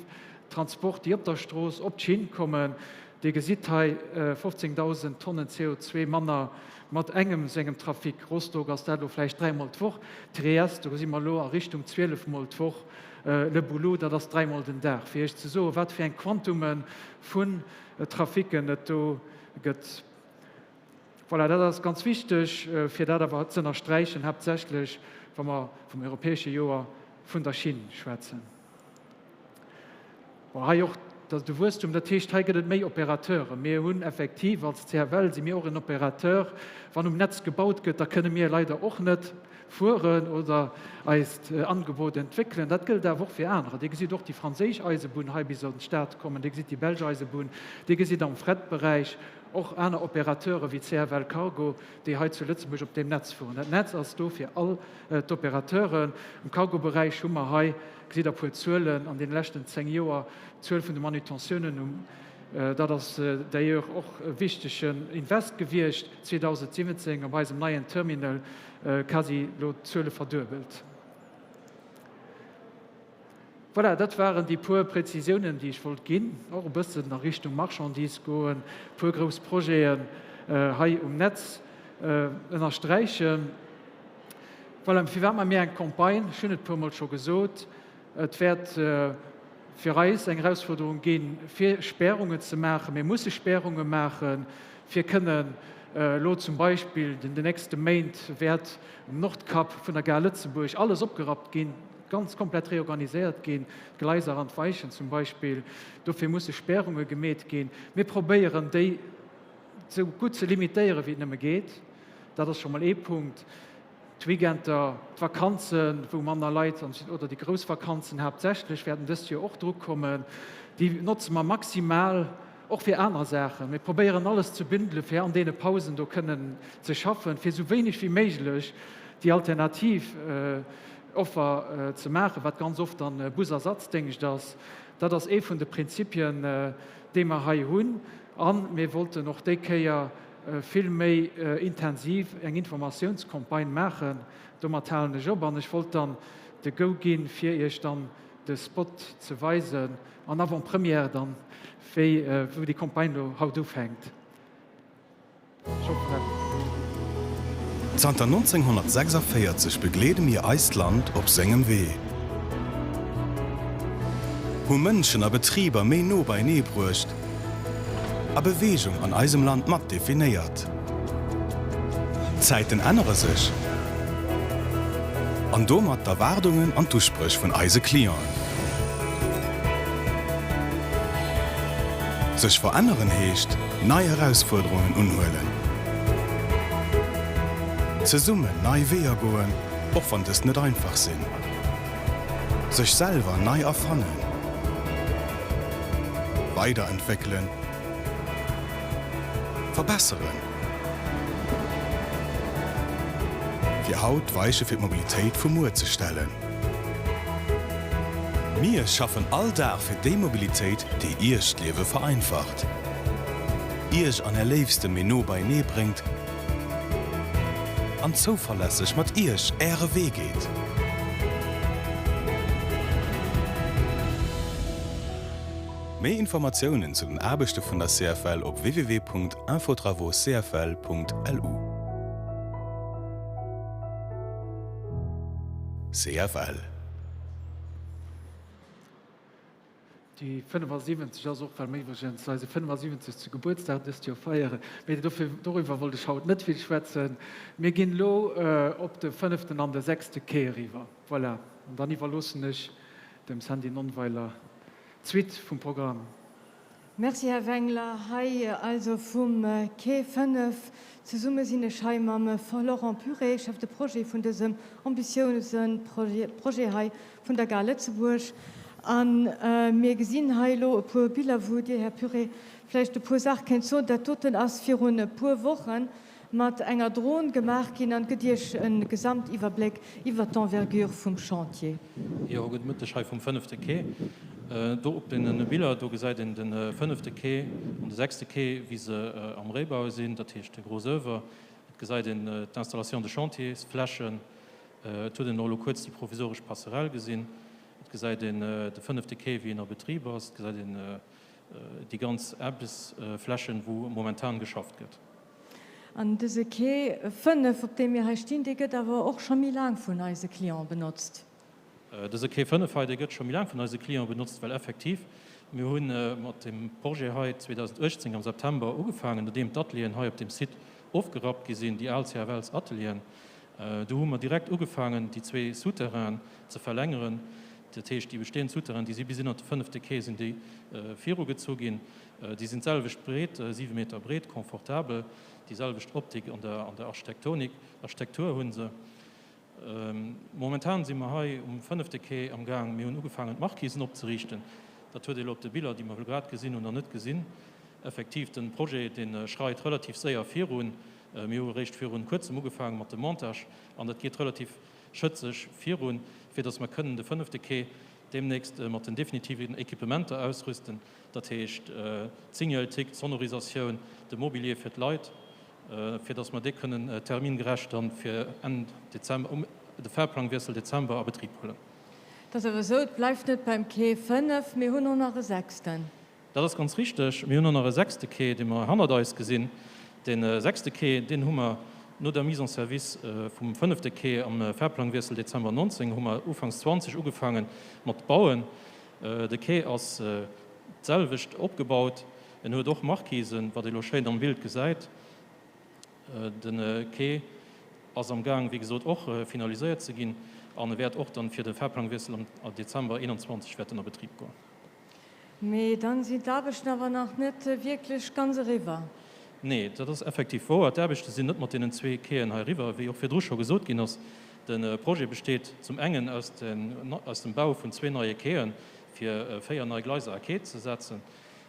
A: Transport, déi op der Strooss op d'Schinn kommen. Dir gesitt hei 15.000 Tonnen CO2 manner mat engem esou engem Trafic. Rostock ass dat elo vläicht dräimol d'Woch, Triest, do si mer elo a Richtung 12 mol d'Woch, Le Boulot, dat ass dräimol den Dag, fir Iech ze soen, wat fir eng Quantume vun Traficken et do gëtt. Voilà, dat ass ganz wichteg, fir dat awer ze ënnersträichen, haaptsächlech wa mer vum europäesche Joer vun der Schinn schwätzen. Bon, hei och de Wuesstum, dat heescht, hei gëtt et méi Opérateuren. Mir hunn effektiv als CFL si mir och en Opérateur. Wann um Netz gebaut gëtt, da kënne mir leider och net fueren oder eist Angebot entwéckelen. Dat gëllt awer och fir anerer. Dir gesitt och déi franséisch Eisebunn hei bis an d'Stad kommen, Dir gesitt déi belsch Eisebunn, Dir gesitt am Fretberäich och aner Opérateure wéi CFL Cargo, déi hei zu Lëtzebuerg op deem Netz fueren. Dat Netz ass do fir all d'Opérateuren. Am Cargoberäich hu mer hei, gesitt Der, e puer Zuelen an deene leschten 10 Joer, d'Zuel vun de Manutentiounen um, dat ass d'ailleurs och e wichtegen Invest gewiescht, 2017 op eisem neien Terminal quasi elo d'Zuele verduebelt. Voilà, dat waren déi puer Präzisiounen, déi ech wollt ginn, och e bëssen a Richtung Marchandise goen, e puer grouss Projeten hei um Netz ënnersträichen. Voilà, firwat maache mir eng Campagne? Ech hunn et e puermol scho gesot, Et wäert fir eis eng Erausforderung ginn, fir Spärungen ze maachen. Mir musse Spärunge maachen, fir kënnen elo zum Beispill den nächste Méint wäert um Nordkap vun der Gare Lëtzebuerg alles opgerappt ginn, ganz komplett reorganiséiert ginn, d'Gleiser an d'Weichen zum Beispill. Dofir musse Spärunge gemeet ginn. Mir probéieren, déi esou gutt ze limitéieren, wéi et nëmme geet. Dat ass scho mol ee Punkt. D'Weekender, d'Vakanzen, wou manner Leit an, oder déi grouss Vakanzen haaptsächlech, wäerten dëst Joer och drukommen. Déi notze mer maximal och fir aner Saachen. Mir probéieren alles ze bündele fir an deene Pausen do kënnen ze schaffen, fir esou wéineg wéi méiglech déi alternativ Offer ze maachen, wat ganz oft dann Busersatzdéngscht ass. Dat ass ee vun de Prinzipien, déi mer hei hunn. A mir wollten och déi Kéier vill méi intensiv eng Informatiounscampagne maachen. Domat halen ech op an ech wollt dann de Go ginn, fir Iech dann de Spot ze weisen en Avant-première dann, wéi wou déi Campagne elo haut ufänkt. Ech hoffen dat.
E: Zanter 1946 begleede mir eist Land op sengem Wee, hu Mënschen a Betriber méi no beienee bruecht a Beweegung an eisem Land mat definéiert. D'Zäiten ännere sech an domat d'Erwaardungen an d'Uspréch vun eise Clienten. Sech veränneren heescht nei Erausfuerderungen unhuelen, zesummen nei Weeër goen, och wann dës net einfach sinn, sech selwer nei erfannen, weiderentwéckelen, verbesseren. Fir haut d'Weiche fir d'Mobilitéit vu muer ze stellen. Mir schaffen all Dag fir déi Mobilitéit, déi Iech d'Liewe vereinfacht, Iech an Är Léifste méi no beienee bréngt an zouverlässeg mat Iech Äre Wee geet. Méi Informatiounen zu den Aarbechte vun der CFL op www.infotravauxcfl.lu. CFL.
A: Déi 75 ass och, well mir iwwregens eise 75. Gebuertsdag dëst Joer feieren, mee dofir, doriwwer wollt ech haut net vill schwätzen. Mir ginn elo op de fënneften an de sechste Quai eriwwer. Voilà, an dann iwwerloossen ech dem Sandy Nonnweiler d'Suite vum Programm.
F: Merci, Här Wengler. Hei also vum Quai 5. Zesumme sinn ech hei mam Laurent Puré, Chef de projet vun dësem ambitiöse Projet hei vun der Gare Lëtzebuerg. A mir gesinn hei elo e puer Biller, wou Dir, Här Puré, vläicht e puer Saache kéint soen. Dat doten ass virun e puer Wochen mat enger Dron gemaach ginn an gëtt Iech e Gesamtiwwerbléck iwwert d'Envergure vum Chantier.
G: Jo, gudde Mëtteg hei vum fënnefte Quai. Do op deene Biller, do gesäit een de fënnefte Quai an de sechste Quai, wéi se am Réibau sinn, dat heescht de Gros Oeuvre. Et gesäit een d'Installation de chantier, Flächen. Et huet een och elo kuerz déi provisoresch Passerelle gesinn. Et gesäit een de fënnefte Quai, wéi en a Betrib ass. Et gesäit een. déi ganz Aarbechtsflächen, wou momentan geschafft gëtt.
F: An dëse Quai 5, op deem mir hei stinn, dee gëtt awer och scho méi laang vun eise Cliente benotzt.
G: Dëse Quai 5 hei, dee gëtt scho méi laang vun eise Cliente benotzt, well effektiv, mir hu mat deem Projet hei 2018 am September ugefaangen, nodeem d'Atelieren hei op deem Site ofgerappt gi sinn, déi al CFLs-Atelieren. Do hu mer direkt ugefaangen, déi zwee Souterrainen ze verlängeren. Dat heescht, déi bestehend Souterrainen, déi si bis ënnert de fënnefte Quai sinn déi virugezu ginn. Déi sinn d'selwecht breet, siwe Meter breet, confortabel, déi selwecht Optik an der an der Architektonik, Architektur hu se. Momentan si mer hei um fënnefte Quai am Gaang. Mir hunn ugefaangen d'Markisen opzeriichten. Dat huet ee elo op de Biller, déi mer elo grad gesinn hunn, nach net gesinn. Effektiv, de Projet, dee schreit relativ séier virun. Mir hu eréischt virun kuerzem ugefaange mat dem Montage an dat geet relativ schëtzeg virun, fir dass mer kënnen de fënnefte Quai deemnächst mat den definitiven Equipementer ausrüsten, dat heescht d'Signaltik, d'Sonorisatioun, de Mobilier fir d'Leit, fir dass mer dee kënnen termingerecht dann fir Enn Dezember, um de Fahrplangwiessel Dezember a Betrib huelen.
F: Et ass awer esou, et bleift net beim Quai 5, mir hunn och nach e sechsten.
G: Dat ass ganz richteg. Mir hunn och nach e sechste Quai, dee mer hannert eis gesinn. Dee sechste Quai, deen hu mer no der Mise en service vum fënnefte Quai am Fahrplangwiessel Dezember 19, hu mer ufanks 20 ugefaange mat bauen. De Quai ass d'selwecht opgebaut. En huet och Markisen, wat ee lo schéin am Bild gesäit. De Quai ass am Gaang, wéi gesot, och finaliséiert ze ginn an e wäert och dann fir de Fahrplangwiessel am Dezember 21 wäert en a Betrib goen.
F: Mee dann sinn d'Aarbechten awer nach net wierklech ganz eriwwer.
G: Nee, dat ass effektiv wouer. D'Aarbechte sinn net mat deenen zwee Quaien hei eriwwer. Wéi och virdru scho gesot ginn ass, de Projet besteet zum engen aus dem Bau vun zwee neie Quaien, fir véier nei Gleiser a Quai ze setzen,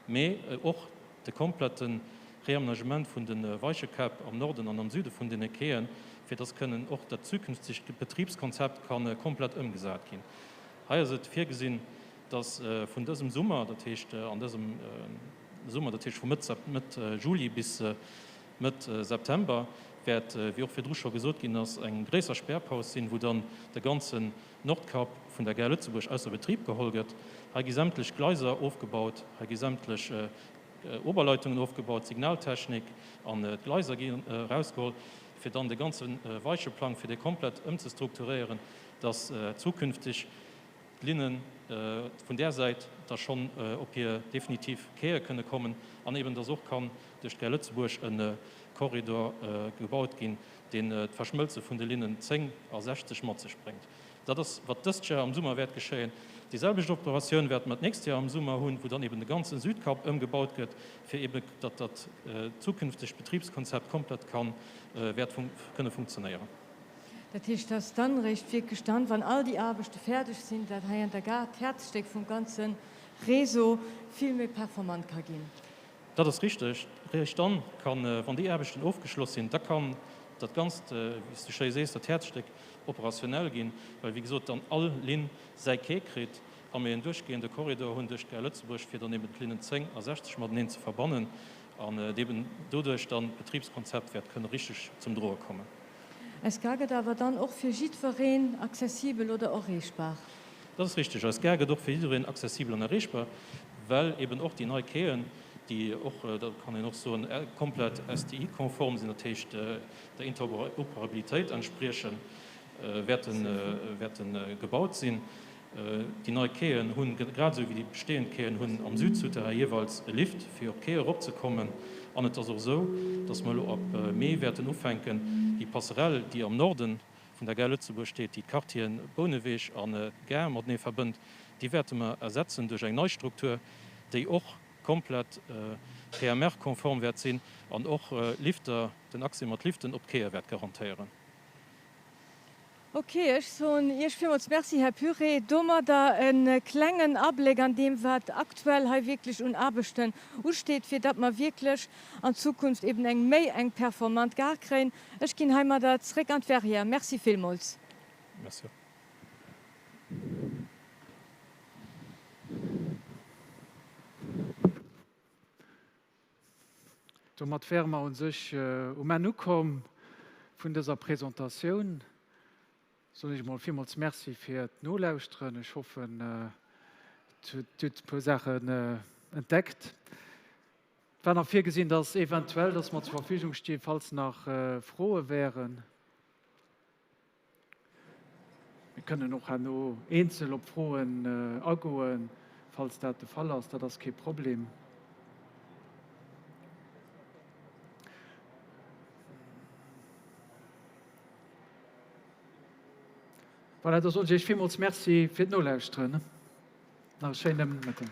G: mee och de komplette Reamenagement vun de Weichekäpp am Norden an am Süde vun deene Quaien, fir dass kënnen och dat zukünftegt Betribskonzept ka komplett ëmgesat ginn. Hei ass et virgesinn, dass vun dësem Summer, dat heescht an dësem Summer, dat heescht vu Mëtt Mëtt Juli bis Mëtt September, wäert, wéi och virdru scho gesot ginn ass, eng gréisser Spärpaus sinn, wou dann de ganzen Nordkap vun der Gare Lëtzebuerg ausser Betrib geholl gëtt. Hei gi sämtlech Gleiser ofgebaut, hei gi sämtlech Oberleitungen ofgebaut, d'Signaltechnik an d'Gleiser gi erausgeholl, fir dann de ganze Weicheplang, fir dee komplett ëmzestrukturéieren, dass zukünfteg d'Linne vun där Säit da schonn op hir definitiv Quaie kënne kommen an eben dass och kann duerch d'Gare Lëtzebuerg e Korridor gebaut ginn, deen d'Verschmëlze vun de Linnen 10 a 60 mat sech bréngt. Dat ass, wat dëst Jar am Summer wäert geschéien. Déi selwecht Operatioun wäerte mer d'nächst Jar am Summer hunn, wou dann eben de ganze Südkapp ëmgebaut gëtt, fir eben datt dat zukünftegt Betribskonzept komplett ka wäert kënne funktionéieren.
F: Dat heescht, dass dann eréischt wierklech dann, wann all déi Aarbechte fäerdeg sinn, dat hei an der Gare, d'Häerzstéck vum ganze Réseau, vill méi performant ka ginn.
G: Dat ass richteg. Eréischt dann kann, wann déi Aarbechten ofgeschloss sinn, da kann dat Ganzt, wéi s du schéi sees, dat Häerzstéck operationell ginn, well, wéi gesot, dann all Linn säi Quai kritt a mir en duerchgehende Korridor hunn duerch d'Gare Lëtzebuerg, fir dann eben d'Linnen 10 a 60 mateneen ze verbannen an eben doduerch dann d'Betribskonzept wäert kënne richteg zum Droe kommen.
F: Eis Gare gëtt awer dann och fir jiddwereen accessibel oder erreechbar.
G: Dat ass richteg. Eis Gare gëtt och fir jiddereen accessibel an erreechbar, well eben och déi nei Quaien, déi och, dat kann een och soen, komplett STI-konform sinn, dat heescht der Interoperabilitéit entspriechen, wäerte gebaut sinn. Déi nei Quaien hunn, grad esou wéi déi bestehend Quaien hunn, am Südsouterrain jeeweils e Lift, fir op d'Quai eropzekommen. An et ass och esou, dass mer elo ab Mee wäerten ufänken, déi Passerelle, déi am Norde vun der Gare Lëtzebuerg steet, déi d'Quartieren Bouneweg a Gare matenee verbënnt, déi wäerte mer ersetzen duerch eng nei Struktur, déi och komplett PMR-konform wäert sinn an och Lifter, den Accès mat Liften op d'Quaie wäert garantéieren.
F: Ok, ech soen Iech villmools Merci, Här Puré. Domadder e klengen Abléck an deem, wat aktuell hei wierklech un Aarbechten usteet, fir datt mer wierklech an Zukunft eben eng méi eng performant Gare kréien. Ech ginn heimadder zréck an d'Verrière. Merci villmools.
G: Merci.
A: Domat wäre mer u sech um Enn ukomm vun dëser Presentatioun. Soen ech emol villmools Merci fir d'Nolauschteren. Ech hoffen, et hutt e puer Saache. Entdeckt. Et war nach virgesinn, dass eventuell, dass mer zur Verfügung stinn, falls nach Froe wären. Mir kënnen och herno eenzel op Froen agoen, falls dat de Fall ass. Dat ass kee Problem. Voilà, da soen ech Iech villmools Merci fir d'Nolauschteren. Nach e schéine Mëtten.